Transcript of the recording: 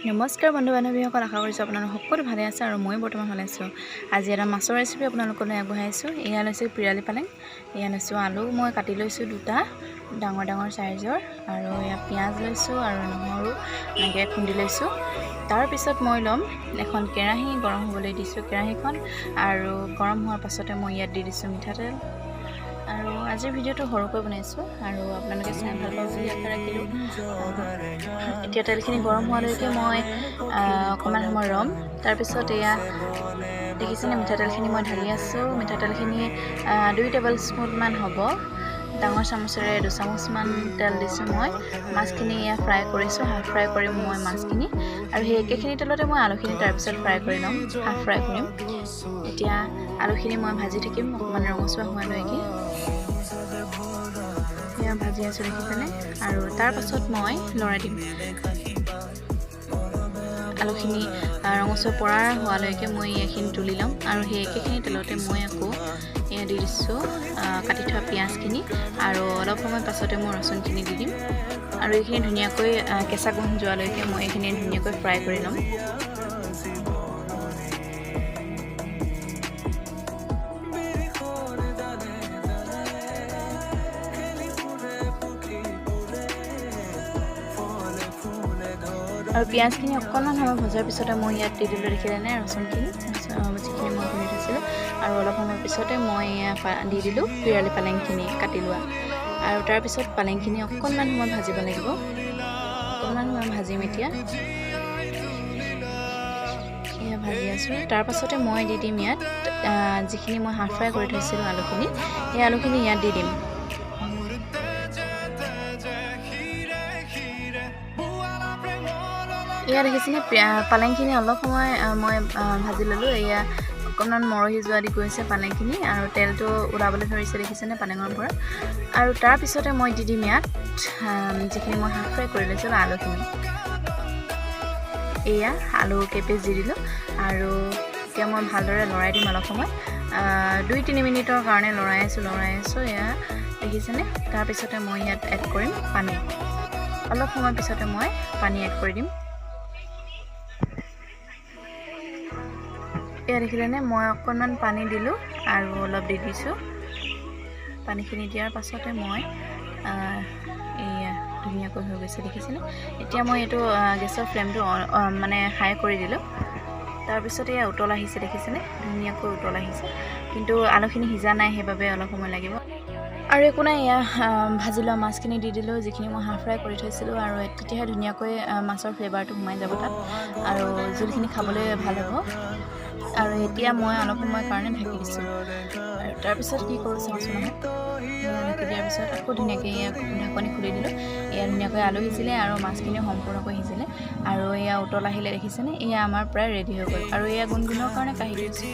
নমস্কাৰ বন্ধু বান্ধৱীসকল, আশা কৰিছোঁ আপোনালোক সকলো ভালে আছে আৰু মই বৰ্তমান ভালে আছোঁ। আজি এটা মাছৰ ৰেচিপি আপোনালোকলৈ আগবঢ়াইছোঁ। এয়া লৈছোঁ পিৰালি পালেং, এয়া লৈছোঁ আলু, মই কাটি লৈছোঁ দুটা ডাঙৰ ডাঙৰ চাইজৰ, আৰু এয়া পিঁয়াজ লৈছোঁ আৰু নহৰু এনেকৈ খুন্দি লৈছোঁ। তাৰপিছত মই ল'ম এখন কেৰাহী, গৰম হ'বলৈ দিছোঁ কেৰাহীখন, আৰু গৰম হোৱাৰ পাছতে মই ইয়াত দি দিছোঁ মিঠাতেল। আৰু আজিৰ ভিডিঅ'টো সৰুকৈ বনাইছোঁ আৰু আপোনালোকে চাই ভাল পাব বুলি আশা ৰাখিলোঁ। এতিয়া তেলখিনি গৰম হোৱালৈকে মই অকণমান সময় ৰ'ম। তাৰপিছত এয়া দেখিছেনে, মিঠাতেলখিনি মই ঢালি আছোঁ। মিঠাতেলখিনি 2 টেবুল স্পুনমান হ'ব, ডাঙৰ চামুচেৰে 2 চামুচমান তেল দিছোঁ মই। মাছখিনি এয়া ফ্ৰাই কৰিছোঁ, হাফ ফ্ৰাই কৰিম মই মাছখিনি, আৰু সেই একেখিনি তেলতে মই আলুখিনি তাৰপিছত ফ্ৰাই কৰি ল'ম, হাফ ফ্ৰাই কৰিম। এতিয়া আলুখিনি মই ভাজি থাকিম অকণমান ৰঙচুৱা হোৱালৈকে। এয়া ভাজি আছোঁ, দেখিছেনে? আৰু তাৰপাছত মই লৰাই দিম। আলুখিনি ৰঙচুৱা পৰা হোৱালৈকে মই এইখিনি তুলি ল'ম, আৰু সেই একেখিনি তেলতে মই আকৌ এয়া দি দিছোঁ কাটি থোৱা পিঁয়াজখিনি, আৰু অলপ সময় পাছতে মই ৰচুনখিনি দি দিম। আৰু এইখিনি ধুনীয়াকৈ কেঁচা গোন্ধ যোৱালৈকে মই এইখিনি ধুনীয়াকৈ ফ্ৰাই কৰি ল'ম। আৰু পিঁয়াজখিনি অকণমান সময় ভজাৰ পিছতে মই ইয়াত দি দিলোঁ, দেখিলেনে, ৰচুনখিনি, যিখিনি মই খুন্দি থৈছিলোঁ। আৰু অলপ সময় পিছতে মই দি দিলোঁ পিৰালি পালেংখিনি কাটি লোৱা। আৰু তাৰপিছত পালেংখিনি অকণমান সময় ভাজিব লাগিব। অকণমান সময় ভাজিম এতিয়া। এয়া ভাজি আছোঁ। তাৰপাছতে মই দি দিম ইয়াত যিখিনি মই হাফ ফ্ৰাই কৰি থৈছিলোঁ আলুখিনি, সেই আলুখিনি ইয়াত দি দিম। এয়া দেখিছেনে, পালেংখিনি অলপ সময় মই ভাজি ল'লোঁ। এয়া অকণমান মৰহি যোৱা দি গৈছে পালেংখিনি, আৰু তেলটো ওলাবলৈ ধৰিছে, দেখিছেনে, পালেঙৰ পৰা। আৰু তাৰপিছতে মই দি দিম ইয়াত যিখিনি মই হাফ ফ্ৰাই কৰি লৈছিলোঁ আলুখিনি। এয়া আলু কেইপিচ দি দিলোঁ, আৰু এতিয়া মই ভালদৰে লৰাই দিম অলপ সময়, 2-3 মিনিটৰ কাৰণে লৰাই আছোঁ, লৰাই আছোঁ। এয়া দেখিছেনে? তাৰপিছতে মই ইয়াত এড কৰিম পানী। অলপ সময় পিছতে মই পানী এড কৰি দিম। এয়া দেখিলেনে, মই অকণমান পানী দিলোঁ আৰু অলপ দি দিছোঁ। পানীখিনি দিয়াৰ পাছতে মই এয়া ধুনীয়াকৈ হৈ গৈছে, দেখিছেনে? এতিয়া মই এইটো গেছৰ ফ্লেমটো মানে হাই কৰি দিলোঁ। তাৰপিছত এয়া উতল আহিছে, দেখিছেনে? ধুনীয়াকৈ উতল আহিছে, কিন্তু আলুখিনি সিজা নাই, সেইবাবে অলপ সময় লাগিব। আৰু একো নাই, এয়া ভাজি লোৱা মাছখিনি দি দিলোঁ, যিখিনি মই হাফ ফ্ৰাই কৰি থৈছিলোঁ। আৰু তেতিয়াহে ধুনীয়াকৈ মাছৰ ফ্লেভাৰটো সোমাই যাব তাত আৰু জোলখিনি খাবলৈ ভাল হ'ব। আৰু এতিয়া মই অলপ সময়ৰ কাৰণে ঢাকি দিছোঁ, আৰু তাৰপিছত কি কৰোঁ চাওঁচোন আহক। ঢাকি দিয়াৰ পিছত আকৌ ধুনীয়াকৈ এয়া ঢাকনি খুলি দিলোঁ। এয়া ধুনীয়াকৈ আলু সিজিলে আৰু মাছখিনিও সম্পূৰ্ণকৈ সিজিলে, আৰু এয়া উতল আহিলে, দেখিছেনে? এয়া আমাৰ প্ৰায় ৰেডি হৈ গ'ল। আৰু এয়া গুণগুণৰ কাৰণে কাঢ়ি দিছোঁ।